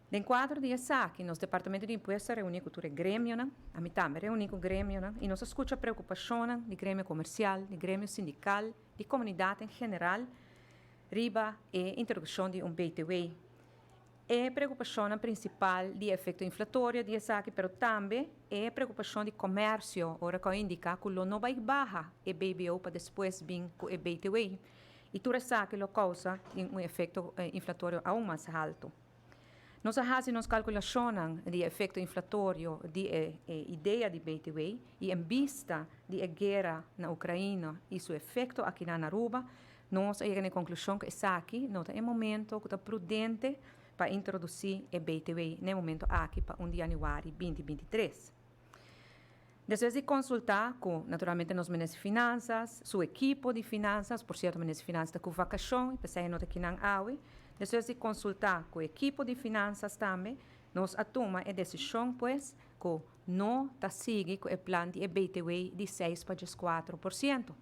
Den kuadro di esaki, nos Departamento di Impuesto a reuní ku tur e gremionan, ami tambe a reuní ku gremionan, i nos a skucha preokupashonnan di gremio komersial, di gremio sindikal, di komunidat en general riba e introdukshon di un BTW. E preokupashonnan prinsipal di e efekto inflatorio di esaki, pero tambe e preokupashon di komersio ora ku a indiká ku lo no bai baha e BBO pa despues bin ku e BTW. I tur esaki lo kousa tin un efekto inflatorio aun mas haltu. Nos a hasi nos kalkulashonnan di e efekto inflatorio di e idea di BTW i en bista di e guera na Ukraina i su efekto akinan na Aruba, nos a yega na e konklushon ku esaki no ta e momento ku ta prudente pa introdusí e BTW na e momento aki pa 1 di yanüari 2023. Despues di konsultá ku naturalmente nos Minister di Finansas, su ekipo di finansas, por sierto Minister di Finansas ta ku vakashon i p'esei e no ta kinan awe, despues di konsultá ku ekipo di finansas tambe, nos a tuma e desishon pues ku no ta sigui ku e plan di e BTW di 6,4%.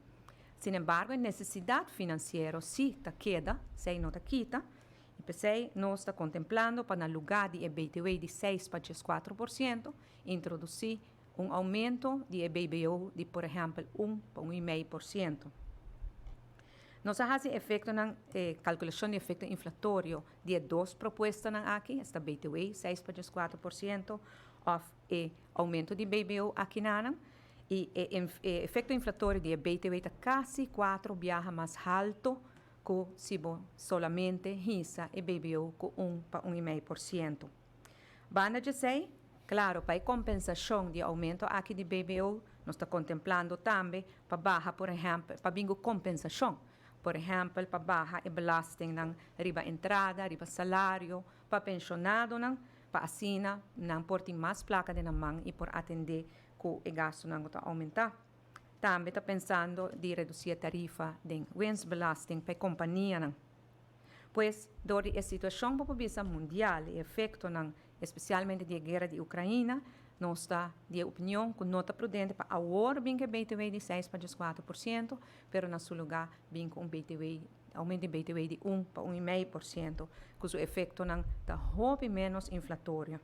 Sinembargo e nesesidat finansiero sí ta keda, esei no ta kita, i p'esei nos ta kontemplando pa na lugá di e BTW di 6,4%, introdusí un oumento di e BBO di por ehèmpel 1 pa 1,5%. Nos a hasi efektonan, e kalkulashon di efekto inflatorio di e dos propuestanan aki, esta BTW 6,4% òf e oumento di BBO akinanan, i e efekto inflatorio di e BTW ta kasi kuatro biaha mas halto ku si bo solamente hisa e BBO ku 1 pa 1,5%. Banda djesei, klaro, pa e kompensashon di e oumento aki di BBO, nos ta kontemplando tambe pa baha, por ehèmpel, pa bin ku kompensashon, por ehèmpel, pa baha e belastingnan riba entrada, riba salario, pa penshonadonan, pa asina nan por tin mas plaka den nan man i por atendé ku e gastunan ku ta oumentá. Tambe ta pensando di redusí e tarifa den winstbelasting pa e kompanianan. Pues, dor di e situashon bo por bisa mundial, e efektonan, espesialmente di e guera di Ukraina, nos ta di e opinion ku no ta prudente pa awor bin ku e BTW di 6,4%, pero na su lugá bin ku un BTW, oumento di BTW di 1 pa 1,5%, ku su efektonan ta hopi ménos inflatorio.